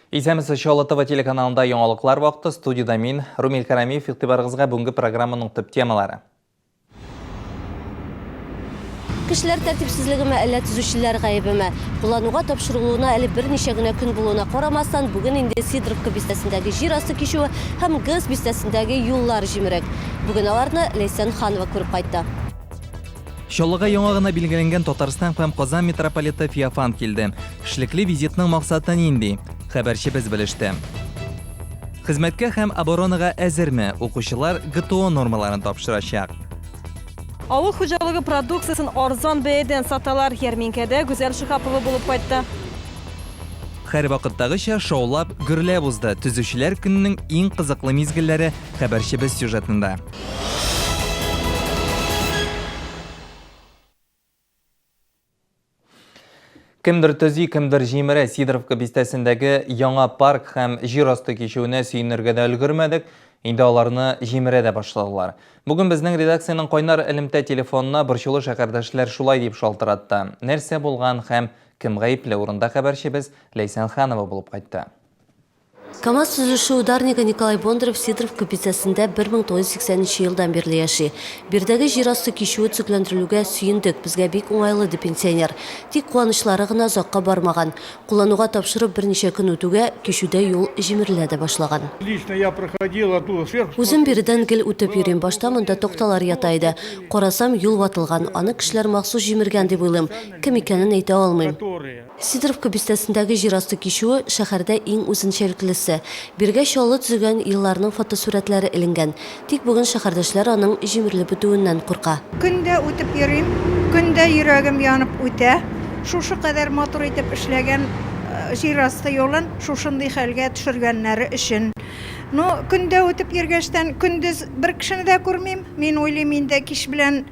Исәнмесез, Чаллы ТВ телеканалында яңалыклар вакыты. Студиядә мин, Румил Карамиев, игътибарыгызга бүгенге программаның төп темалары. Кешеләр тәртипсезлегеме, әллә төзүчеләр гаебеме? Куллануга тапшырылуына әле берничә генә көн булуына карамастан, бүген инде Сидоровка бистәсендәге җир асты кичүе һәм ГЭС бистәсендәге юллар җимерек. Бүген аларны Ләйсән Ханова күреп кайтты. Чаллыга яңа гына билгеләнгән Татарстан һәм Казан митрополиты Феофан килде. Эшлекле визитның максаты нинди? Хәбәрчебез белеште. Хезмәткә һәм оборонага әзерме? Укучылар ГТО нормаларын тапшырачак. Авыл хуҗалыгы продукциясен арзан бәядән саталар. Ярминкәдә Гүзәл Шиһапова булып кайтты. Һәрвакыттагыча шаулап, гөрләп узды Төзүчеләр көненең иң кызыклы мизгелләре хәбәрчебез сюжетында. Кемдер төзи, кемдер җимерә. Сидоровка бистәсендәге яңа парк һәм җир асты кичүенә сөенергә дә өлгермәдек, инде аларны җимерә дә башладылар. Бүген безнең редакциянең кайнар элемтә телефонына борчулы шәһәрдәшләр шулай дип шалтыратты. Нәрсә булган һәм кем гаепле, урында хәбәрчебез Ләйсән Ханова булып кайтты. КАМАЗ төзелеше ударнигы Николай Бондарев Сидоровка бистәсендә 1980 нче елдан бирле яши. Биредәге җир асты кичүе төзекләндерелүгә сөендек, безгә бик уңайлы, ди пенсионер. Тик куанычлары гына озакка бармаган. Куллануга тапшырып берничә көн үтүгә, кичүдә юл җимерелә дә башлаган. Лично я проходил оттуда сверху. Үзем биредән гел үтеп йөрим. Башта монда такталар ята иде. Карасам, юл ватылган. Аны кешеләр махсус җимергән дип уйлыйм. Кем икәнен әйтә алмыйм. Сидоровка бистәсендәге җир асты кичүе, шәһәрдә иң үзенчәлеклесе. Бирегә Чаллы төзегән елларның фотосурәтләре эленгән. Тик бүген шәһәрдәшләр аның җимерелеп бетүеннән курка. Көн дә үтеп йөрим, көн дә йөрәгем янып үтә. Шушы кадәр матур итеп эшләгән җир асты юлын шушындый хәлгә төшергәннәре өчен. Ну, көн дә үтеп йөргәчтән, көндез бер кешене дә күрмим. Мин уйлыйм инде, кич белән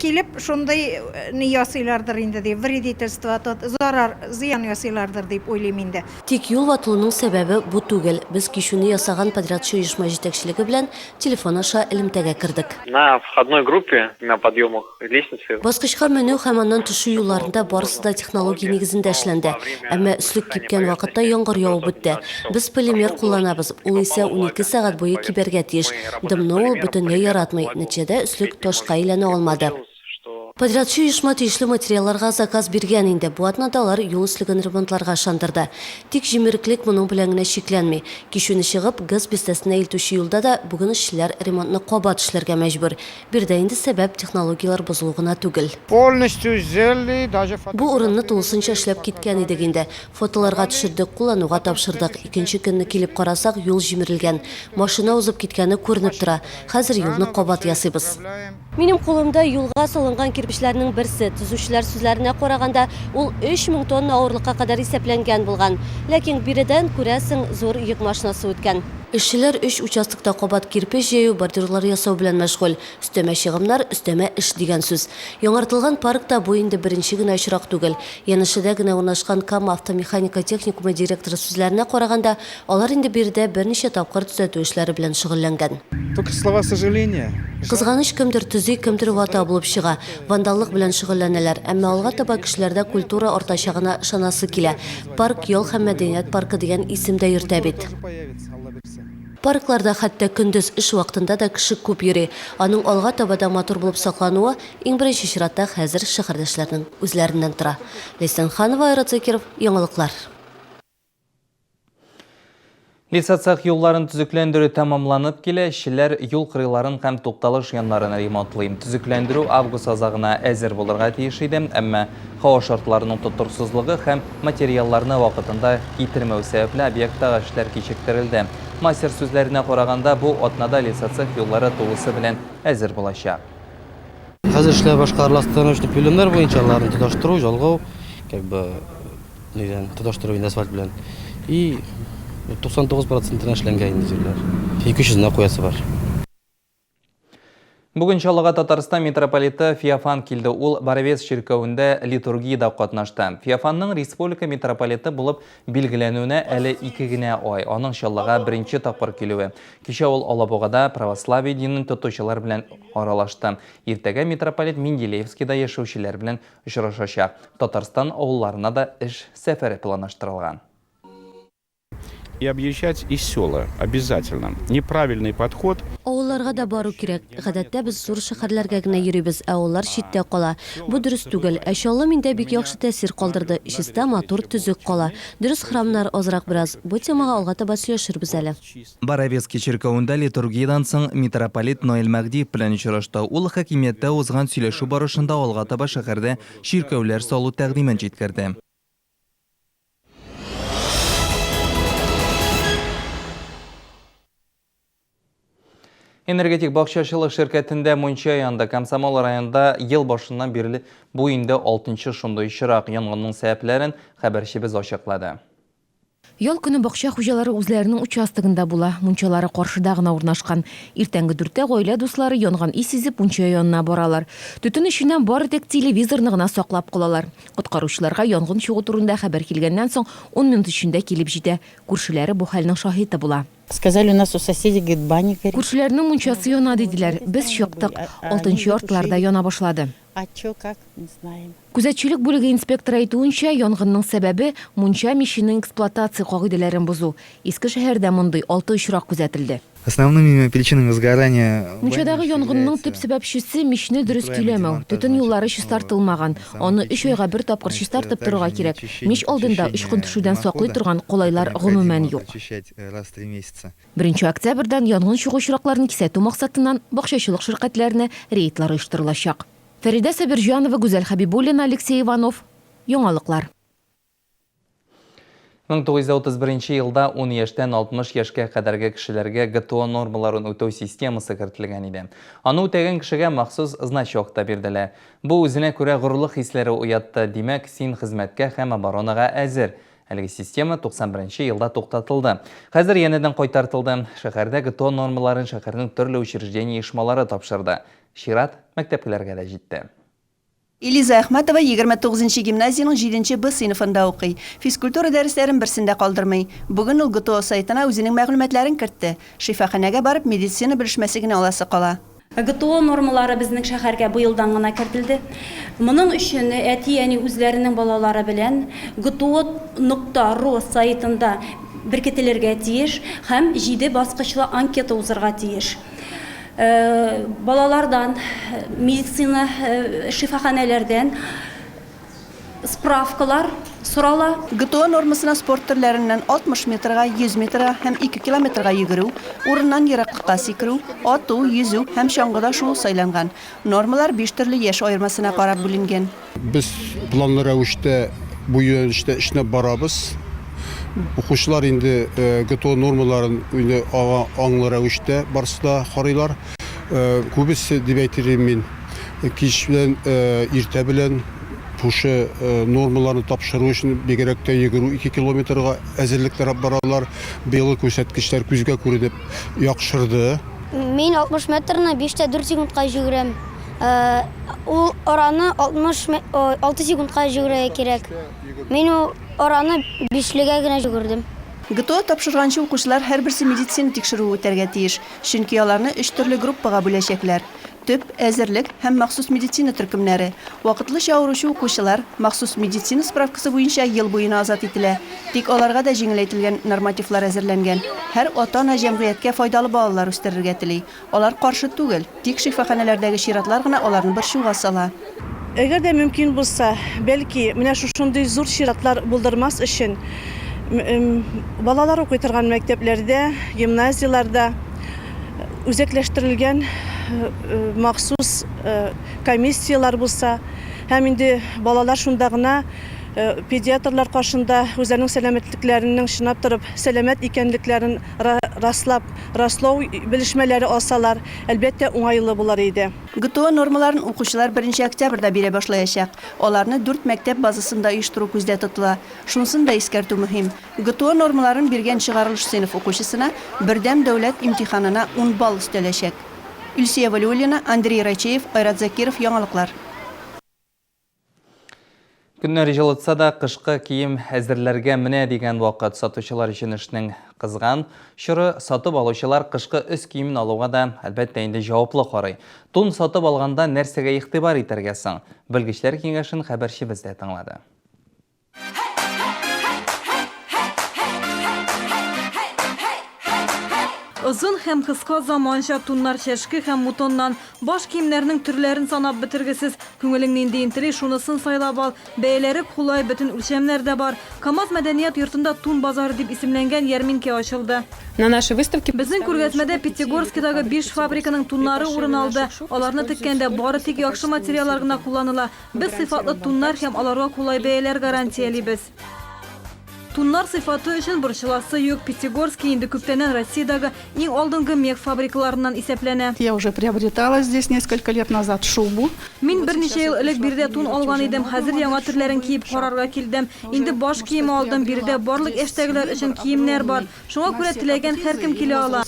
Килеп шундый ни ясыйлардыр инде дип, вредительство, зарар, зыян ясыйлардыр дип уйлыйм инде. Тик юл ватылуның сәбәбе бу түгел. Без кичүне ясаган подрядчы оешма җитәкчелеге белән телефон аша элемтәгә кердек. На входной группе, на подъемах лестницы. Баскычка менү һәм аннан төшү юлларында барысы да технология нигезендә эшләнде. Әмма өслек кипкән вакытта яңгыр явып үтте. Без полимер кулланабыз, ул исә 12 сәгать буе кибәргә тиеш. Дымны ул бөтенләй яратмый, нәтиҗәдә өслек ташка әйләнә алмады. Подрядчы оешма тиешле материалларга заказ биргән инде, бу атнада алар юл өслеген ремонтларга ышандырды. Тик җимереклек моның белән генә чикләнми. Кичүне чыгып, ГЭС бистәсенә илтүче юлда да бүген эшчеләр ремонтны кабат эшләргә мәҗбүр. Биредә инде сәбәп технологияләр бозылу гына түгел. Полностью сделали, даже Бу урынны тулысынча эшләп киткән идек инде. Фотоларга төшердек, куллануга тапшырдык. Икенче көнне килеп карасак, юл җимерелгән. Машина узып киткәне күренеп тора. Хәзер юлны кабат ясыйбыз. Минем кулымда юлга салынган кирпечләрнең берсе. Төзүчеләр сүзләренә караганда, ул 3000 тонна авырлыкка кадәр исәпләнгән булган. Ләкин биредән, күрәсең, зур йөк машинасы үткән. Эшчеләр өч участокта кабат кирпеч җәю, бордюрлар ясау белән мәшгуль. Өстәмә чыгымнар, өстәмә эш дигән сүз. Яңартылган паркта бу инде беренче генә очрак түгел. Янәшәдә генә урнашкан Кама автомеханика техникумы директоры сүзләренә караганда, алар инде биредә берничә тапкыр төзәтү эшләре белән шөгыльләнгән. Только слова сожаления. Кызганыч, кемдер төзи, кемдер вата булып чыга. Вандаллык белән шөгыльләнәләр. Әмма алга таба кешеләрдә культура артачагына ышанасы килә. Парк ял һәм мәдәният паркы дигән исем дә йөртә бит. Паркларда хәтта көндез эш вакытында да кеше күп йөри. Аның алга таба да матур булып саклануы, иң беренче чиратта, хәзер шәһәрдәшләрнең үзләреннән тора. Ләйсән Ханова, Айрат Закиров, Яңалыклар. Лесоцех юлларын төзекләндерү тәмамланып килә. Эшчеләр юл кырыйларын һәм тукталыш яннарын ремонтлый. Төзекләндерү август азагына әзер булырга тиеш иде, әмма һава шартларының тотрыксызлыгы һәм материалларны вакытында китермәү сәбәпле объекттагы эшләр кичектерелде. Мастер сүзләренә караганда, бу атнада лесоцех юллары тулысы белән әзер булачак. Хәзер эшләр башкарыла остановочный пилоннар буенча, аларны тоташтыру, ялгау, как бы Нидән тоташтырып инде асфальт белән. И 99 процентына эшләнгән инде җирләр. 200 генә куясы бар. Бүген Чаллыга Татарстан митрополиты Феофан килде. Ул Боровец чиркәвендә литургиядә катнашты. Феофанның республика митрополиты булып билгеләнүенә әле ике генә ай. Аның Чаллыга беренче тапкыр килүе. Кичә ул Алабугада православие динен тотучылар белән аралашты. Иртәгә митрополит Менделеевскида яшәүчеләр белән Очрашачак. Татарстан авылларына да эш сәфәре планлаштырылган. И объезжать и села обязательно. Неправильный подход. Авылларга да бару кирәк. Гадәттә без зур шәһәрләргә генә йөрибез, ә авыллар читтә кала. Бу дөрес түгел. Ә Чаллы миндә бик яхшы тәэсир калдырды. Чиста, матур, төзек кала. Дөрес, храмнар азрак бераз. Бу темага алга таба сөйләшербез әле. Боровецкий чиркәвендә литургиядән соң митрополит Ноэль Мәһдиев белән очрашты. Ул хакимияттә узган сөйләшү барышында алга таба шәһәрдә чиркәүләр салу тәкъдимен җиткерде. Энергетик бакчачылык ширкәтендә мунча янды. Комсомол районында ел башыннан бирле бу инде алтынчы шундый очрак. Янгынның сәбәпләрен хәбәрчебез ачыклады. Ял көне бакча хуҗалары үзләренең участогында була. Мунчалары каршыда гына урнашкан. Иртәнге дүрттә гаилә дуслары янган ис сизеп мунча янына баралар. Төтен эченнән бары тик телевизорны гына саклап калалар. Коткаручыларга янгын чыгу турында хәбәр килгәннән соң ун минут эчендә килеп җитә. Күршеләре бу хәлнең шаһиты була. Сказали, у нас у соседей, говорит, баня горит. Күршеләрнең мунчасы яна, диделәр. Без чыктык. Алтынчы йортлар да яна башлады. А чё, как, не знаем. Күзәтчелек бүлеге инспекторы әйтүенчә, янгынның сәбәбе, мунча миченең эксплуатация кагыйдәләрен бозу. Иске шәһәрдә мондый алты очрак күзәтелде. Основными причинами возгорания Мунчадагы янгынның төп сәбәпчесе, мичне дөрес көйләмәү. Төтен юллары чистартылмаган. Аны өч айга бер тапкыр чистартып торырга кирәк. Мич алдында очкын төшүдән саклый торган калайлар гомумән юк. Беренче октябрьдән янгын чыгу очракларын кисәтү максатыннан бакчачылык ширкәтләренә рейдлар оештырылачак. Фәридә Сабирҗанова, Гүзәл Хәбибуллина, Алексей Иванов. Яңалыклар. 1931 елда 10 яшьтән 60 яшькә кадәрге кешеләргә ГТО нормаларын үтәү системасы кертелгән иде. Аны үтәгән кешегә махсус значок та бирделәр. Бу үзенә күрә горурлык хисләре уятты, димәк, син хезмәткә һәм оборонага әзер. Әлеге система 91 нче елда туктатылды. Хәзер янәдән кайтартылды. Шәһәрдә ГТО нормаларын шәһәрнең төрле учреждение-оешмалары тапшырды. Чират мәктәпләргә дә җитте. Элиза Әхмәтова 29 нчы гимназиянең җиденче Б сыйныфында укый. Физкультура дәресләрен берсен дә калдырмый. Бүген ул ГТО сайтына үзенең мәгълүматларын кертте. Шифаханәгә барып, медицина белешмәсе генә аласы кала. ГТО нормалары безнең шәһәргә быелдан гына кертелде. Моның өчен әти-әни үзләренең балалары белән гто нокта ру сайтында беркетелергә тиеш һәм җиде баскычлы анкета узырга тиеш. Балалардан медицина шифаханәләрдән справкалар сорала. ГТО нормасына спорт төрләреннән 60 метрга, 100 метрга һәм 2 километрга йөгерү, урыннан ераклыкка сикерү, ату, йөзү һәм чаңгыда шуу сайланган. Нормалар биш төрле яшь аермасына карап бүленгән. Без планлы рәвештә бу юнәлештә эшне барабыз. Укучылар инде ГТО нормаларын инде аңлы рәвештә барысы да карыйлар. Күбесе дип әйтер идем мин, кич белән, иртә белән шушы нормаларны тапшыру өчен бигрәк тә йөгерү 2 километрга әзерлекләр алып баралар. Быелгы күрсәткечләр күзгә күренеп яхшырды. Мин 60 метрны 5 тә 4 секундка йөгерәм. Ул араны 66 секундка йөгерергә кирәк. Мин ул араны бишлегә генә йөгердем. ГТО тапшырганчы укучылар һәрберсе медицина тикшерүе үтәргә тиеш, чөнки аларны өч төрле группага бүләчәкләр, төп, әзерлек һәм махсус медицина төркемнәре. Вакытлыча авыручы укучылар махсус медицина справкасы буенча ел буена азат ителә. Тик аларга да җиңеләйтелгән нормативлар әзерләнгән. Һәр ата-ана җәмгыятькә файдалы балалар үстерергә тели. Алар каршы түгел, тик шифаханәләрдәге чиратлар гына аларны борчуга сала. Әгәр дә мөмкин булса, бәлки, менә шушындый зур чиратлар булдырмас өчен, балалар укый торган мәктәпләрдә, гимназияләрдә үзәкләштерелгән махсус комиссияләр булса һәм инде балалар шунда гына педиатрлар каршында үзләренең сәламәтлекләренең чынлап торып сәламәт икәнлекләрен раслап, раслау белешмәләре алсалар, әлбәттә, уңайлы булыр иде. ГТО нормаларын укучылар беренче октябрьдә бирә башлаячак. Аларны дүрт мәктәп базасында оештыру күздә тотыла. Шунысын да искәртү мөһим, ГТО нормаларын биргән чыгарылыш сыйныф укучысына Бердәм дәүләт имтиханына ун балл өстәләчәк. Илсөя Вәлиуллина, Андрей Райчеев, Айрат Закиров, Яңалыклар. Көннәр җылытса да, кышкы кием әзерләргә менә дигән вакыт. Сатучылар өчен эшнең кызган чоры. Сатып алучылар кышкы өс киемен алуга да, әлбәттә инде, җаваплы карый. Тун сатып алганда нәрсәгә игътибар итәргә соң? Белгечләр киңәшен хәбәрчебез дә тыңлады. Озын һәм кыска заманча туннар чәшке һәм мутоннан. Баш киемнәрнең төрләрен санап бетергесез. Күңелең ниндиен тели, шунысын сайлап ал. Бәяләре кулай, бөтен үлчәмнәр дә бар. КАМАЗ мәдәният йортында Тун базары дип исемләнгән ярминкә ачылды. На нашей выставке Безнең күргәзмәдә Пятигорскидагы биш фабриканың туннары урын алды. Аларны теккәндә бары тик яхшы материаллар гына кулланыла. Без сыйфатлы туннар һәм аларга кулай бәяләр гарантиялибез. Туннар сыйфаты өчен борчыласы юк, Пятигорский инде күптәннән Россиядәге иң алдынгы мех фабрикаларыннан исәпләнә. Я уже приобретала здесь несколько лет назад шубу. Мин берничә ел элек биредә тун алган идем, хәзер яңа төрләрен киеп карарга килдем. Инде баш киеме алдым, биредә барлык яшьтәгеләр өчен киемнәр бар. Шуңа күрә теләгән һәркем килә ала.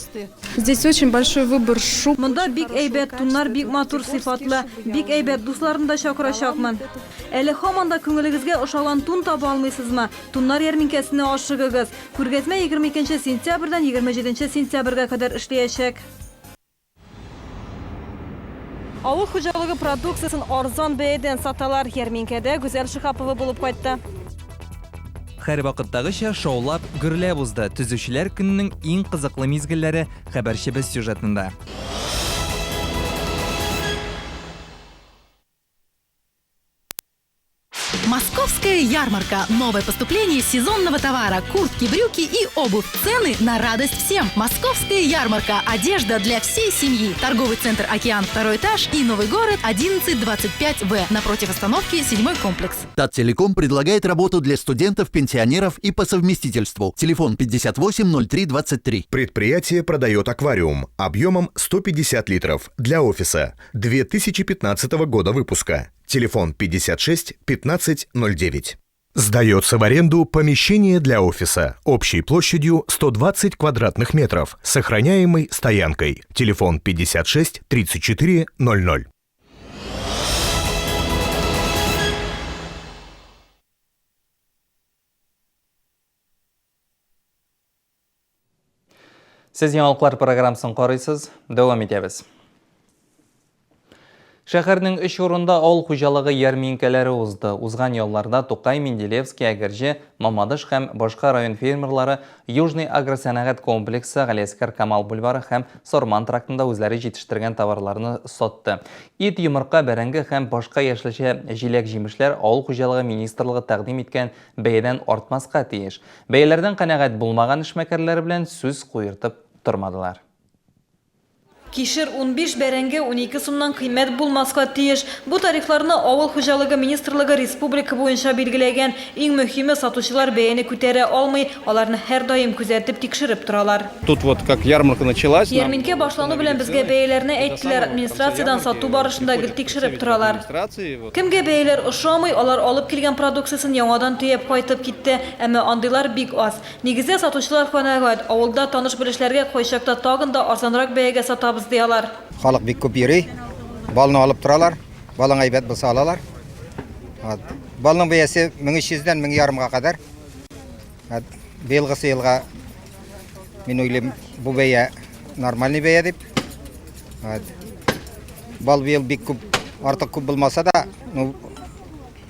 Здесь очень большой выбор шуб. Монда бик әйбәт, туннар бик матур, сыйфатлы. Бик әйбәт, дусларны да чакырачакмын. Әле һаман да күңелегезгә ошаган тун таба алмыйсызмы? Туннар ярминкәсенә ашыгыгыз. Күргәзмә 22 сентябрьдән 27 сентябрьгә кадәр эшләячәк. Авыл хуҗалыгы продукциясен арзан бәядән саталар. Ярминкәдә Гүзәл Шиһапова булып кайтты. Һәрвакыттагыча шаулап, гөрләп узды Төзүчеләр көненең иң кызыклы мизгелләре хәбәрчебез сюжетында. Московская ярмарка. Новое поступление сезонного товара. Куртки, брюки и обувь. Цены на радость всем. Московская ярмарка. Одежда для всей семьи. Торговый центр «Океан» второй этаж и Новый город 1125В. Напротив остановки седьмой комплекс. Таттелеком предлагает работу для студентов, пенсионеров и по совместительству. Телефон 58 03 23. Предприятие продает аквариум объемом 150 литров для офиса 2015 года выпуска. Телефон 56 15 09. Сдается в аренду помещение для офиса общей площадью 120 квадратных метров с охраняемой стоянкой. Телефон 56 34 00. Сез яңалыклар программасын карыйсыз, дәвам итәбез. Шәһәрнең өч урында авыл хуҗалыгы ярминкәләре узды. Узган ялларда Тукай, Менделеевский, Әгерҗе, Мамадыш һәм башка район фермерлары Южный агросәнәгать комплексы, Галиәсгар Камал бульвары һәм Сорман трактында үзләре җитештергән товарларны сатты. Ит, йомырка, бәрәңге һәм башка яшелчә, җиләк-җимешләр авыл хуҗалыгы министрлыгы тәкъдим иткән бәядән артмаска тиеш. Бәяләрдән канәгать булмаган эшмәкәрләр белән сүз куертып тормадылар. Кишер 15, бәрәңге 12 сумнан кыйммәт булмаска тиеш. Бу тарифларны Авыл хуҗалыгы министрлыгы республика буенча билгеләгән. Иң мөһиме, сатучылар бәяне күтәрә алмый, аларны һәрдаим күзәтеп, тикшереп торалар. Тут вот как ярмарка началась. Ярминкә башлану белән безгә бәяләрне әйттеләр. Администрациядән сату барышында гел тикшереп торалар. Кемгә бәяләр ошамый, алар алып килгән продукциясен яңадан төяп кайтып китте. Әмма андыйлар бик аз. Нигездә сатучылар канәгать, авылда таныш-белешләргә кайчакта тагын да арзанрак бәягә сатабыз, ди алар. Халык бик күп йөри, балны алып торалар, балың әйбәт булса алалар. Вот. Балның бәясе 1300 дән 1500 га кадәр. Вот. Быелгысы елга мин уйлыйм, бу бәя нормальный бәя дип. Вот. Бал быел бик күп, артык күп булмаса да, ну,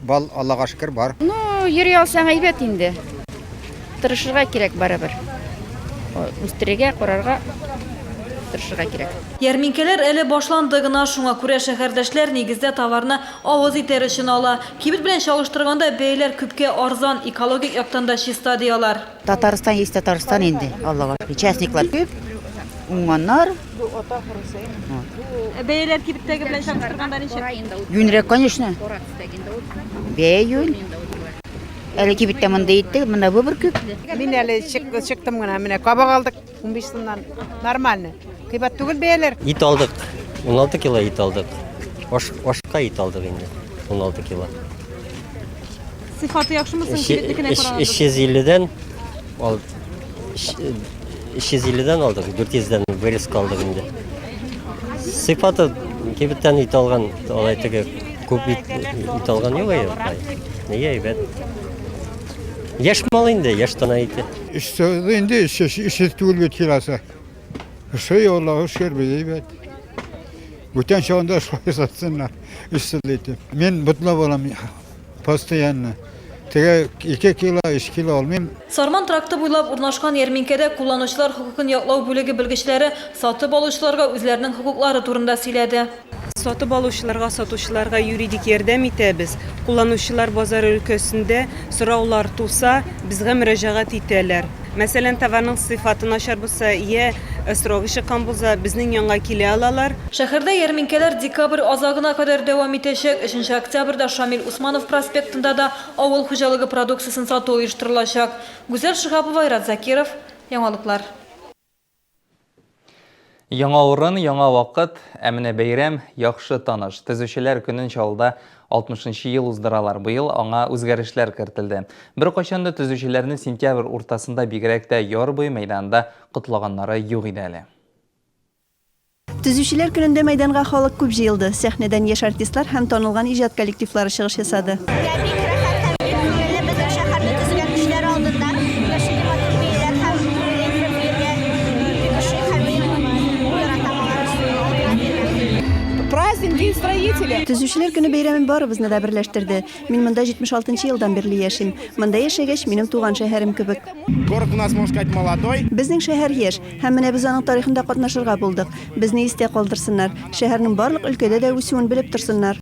Бал, Аллага шөкер, бар. Ну, йөри алсаң әйбәт инде. Тырышырга кирәк барыбер. Үстерергә, карарга тырышырга кирәк. Ярминкәләр әле башланды гына, шуңа күрә шәһәрдәшләр нигездә товарны авыз итәр өчен ала. Кибет белән чагыштырганда бәяләр күпкә арзан, экологик яктан да чиста, ди алар. Татарстан есть Татарстан инде, Аллага шөкер. Частниклар күп, уңганнар. Ә бәяләр кибеттәге белән чагыштырганда ничек? Юньрәк, конечно. Бәя юнь. Әле кибеттә мондый итте, монда выбор күп. Мин әле чыктым гына, менә кабак алдык 15 сумнан. Нормально. Кыйбат түгел бәяләр. Ит алдык. 16 кило ит алдык. Аш, ашка ит алдык инде. 16 кило. Сыйфаты яхшымы соң кибетнекенә караганда? 350-дән ал 350-дән алдык, 400-дән вырезка алдык инде. Сыйфаты кибеттән ит алган, алай теге күп ит, ит алган юк әйе. Нигә әйбәт. Яшь мал инде, яшь тана ите. Эшсез инде, эшсез түгел бит килосы. Шуй Аллага шөкер, бик әйбәт. Бүтән чагында шулай сатсыннар, эшсез итеп. Мин ботлап алам постоянно. Теге 2 кило, 3 кило алмыйм. Сарман тракты буйлап урнашкан ярминкәдә кулланучылар хокукын яклау бүлеге белгечләре сатып алучыларга үзләренең хокуклары турында сөйләде. Сатып алучыларга, сатучыларга юридик ярдәм итәбез. Кулланучылар базары өлкәсендә сораулар туса, безгә мөрәҗәгать итәләр. Мәсәлән, товарның сыйфаты начар булса, йә срогы чыккан булса, безнең янга килә алалар. Шәһәрдә ярминкәләр декабрь азагына кадәр дәвам итәчәк. Өченче октябрьдә Шамил Усманов проспектында да авыл хуҗалыгы продукциясен сату оештырылачак. Гүзәл Шиһапова, Айрат Закиров, Яңалыклар. Яңа урын, яңа вакыт, ә менә бәйрәм яхшы таныш. Төзүчеләр көнен Чаллыда 60 нчы ел уздыралар. Быел аңа үзгәрешләр кертелде. Беркайчан да төзүчеләрне сентябрь уртасында бигрәк тә Яр буе мәйданында котлаганнары юк иде әле. Төзүчеләр көнендә мәйданга халык күп җыелды. Сәхнәдән яшь артистлар һәм танылган иҗат коллективлары чыгыш ясады. Безгә бик рәхәт һәм бик күңелле безнең шәһәрне төзегән кешеләр алдында менә шундый матур биюләр һәм күңелле итеп биергә бик ошый һәм мин яратам алар алдына биергә. Праздник День строителя! Төзүчеләр көне бәйрәме барыбызны да берләштерде. Мин монда 76 нчы елдан бирле яшим. Монда яшәгәч, минем туган шәһәрем кебек. Город у нас, можно сказать, молодой. Безнең шәһәр яшь, һәм менә без аның тарихында катнашырга булдык. Безне истә калдырсыннар, шәһәрнең барлык өлкәдә дә үсүен белеп торсыннар.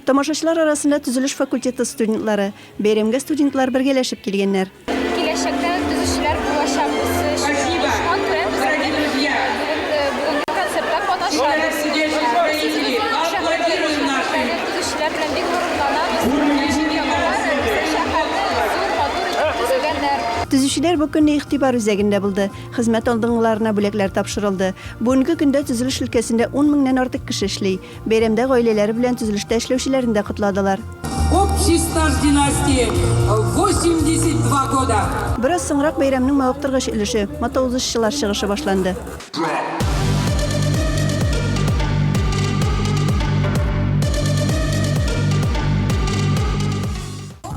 Тамашачылар арасында төзелеш факультеты студентлары. Бәйрәмгә студентлар бергәләшеп килгәннәр. Киләчәктә төзүчеләр булачакбыз. Шуңа күрә без бүгенге концертта катнашабыз. Без үзебезнең шәһәрдә төзүчеләр белән бик горурланабыз. Чөнки алар безнең шәһәрне зур, матур итеп төзегәннәр. Төзүчеләр бу көнне игътибар үзәгендә булды. Хезмәт алдынгыларына бүләкләр тапшырылды. Бүгенге көндә төзелеш өлкәсендә ун меңнән артык кеше эшли. Бәйрәмдә гаиләләре белән төзелештә эшләүчеләрне дә котладылар. Общий стаж династии 82 года. Бераз соңрак бәйрәмнең мавыктыргыч өлеше, мотоузышчылар чыгышы башланды.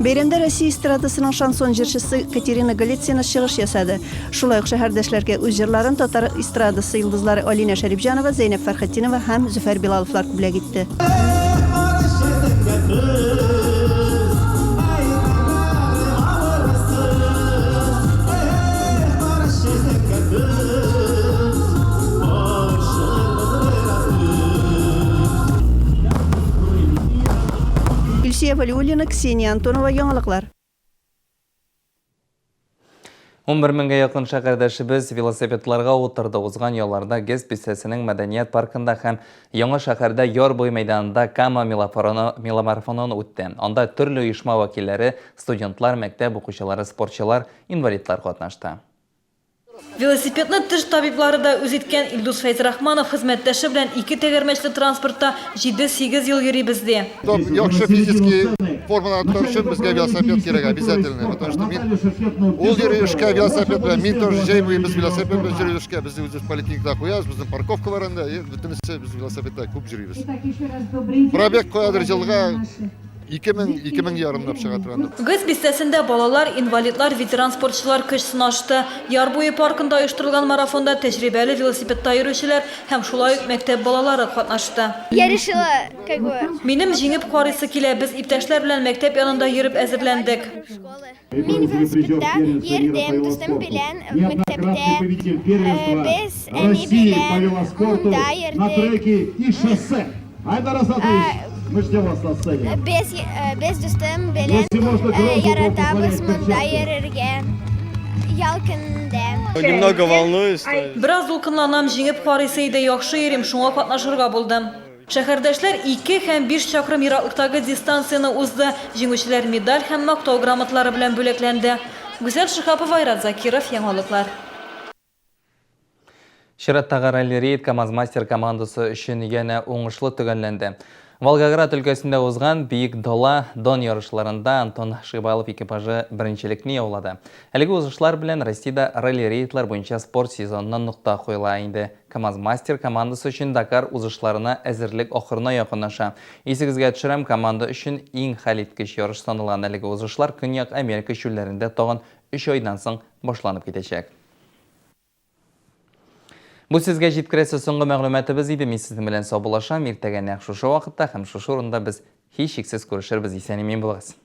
Бәйрәмдә Россия эстрадасының шансон җырчысы Катерина Голицына чыгыш ясады. Шулай ук шәһәрдәшләргә үз җырларын татар эстрадасы йолдызлары Алинә Шәрипҗанова, Зәйнәб Фәрхетдинова һәм Зөфәр Билаловлар бүләк итте. Илсөя Вәлиуллина, Ксения Антонова, Яңалыклар. 11 меңгә якын шәһәрдәшебез велосипедларга утырды. Узган ялларда ГЭС бистәсенең мәдәният паркында һәм Яңа шәһәрдә Яр буе мәйданында Кама меломарафоны үтте. Анда төрле оешма вәкилләре, студентлар, мәктәп укучылары, спортчылар, инвалидлар катнашты. Велосипедны теш табиблары да үз иткән Илдус Фәйзрахманов хезмәттәше белән ике тәгәрмәчле транспортта җиде-сигез ел йөрибез, ди. Чтоб яхшы физический формада тотар өчен безгә велосипед кирәк обязательно, потому что мин ул йөри эшкә велосипед белән, мин тоже җәй буе без велосипед белән йөрибез эшкә, без үзебез поликлиникада куябыз, безнең парковка бар анда, и бөтенесе без велосипедта күп йөрибез. Пробег каядыр җылга 2000, 2000 ярымлап чыга торгандыр. ГЭС бистәсендә балалар, инвалидлар, ветеран спортчылар көч сынашты. Яр буе паркында оештырылган марафонда тәҗрибәле велосипедта йөрүчеләр һәм шулай ук мәктәп балалары катнашты. Я решила, как бы. Минем җиңеп карыйсы килә. Без иптәшләр белән мәктәп янында йөреп әзерләндек. Мин велосипедта йөрдем, дустым белән мәктәптә. Без әни белән монда йөрдек. Без, без дустым белән яратабыз монда йөрергә ял көнендә. Немного волнуюсь. Бераз дулкынланам, җиңеп карыйсы иде, яхшы йөрим, шуңа катнашырга булдым. Шәһәрдәшләр ике һәм биш чакрым ераклыктагы дистанцияне узды. Җиңүчеләр медаль һәм Мактау грамоталары белән бүләкләнде. Гүзәл Шиһапова, Айрат Закиров, Яңалыклар. Чираттагы ралли-рейд КАМАЗ-Мастер командасы өчен янә уңышлы төгәлләнде. Волгоград өлкәсендә узган Биек дала Дон ярышларында Антон Шибалов экипажы беренчелекне яулады. Әлеге узышлар белән Россиядә ралли-рейдлар буенча спорт сезонына нокта куела инде. КАМАЗ-Мастер командасы өчен Дакар узышларына әзерлек ахырына якынлаша. Исегезгә төшерәм, команда өчен иң хәлиткеч ярыш саналган әлеге узышлар Көньяк Америка чүлләрендә тагын өч айдан соң башланып китәчәк. Бу сезгә җиткерәсе соңгы мәгълүматыбыз иде. Мин сезнең белән саубуллашам. Иртәгә нәкъ шушы вакытта һәм шушы урында без һичшиксез күрешербез. Исән-имин булыгыз.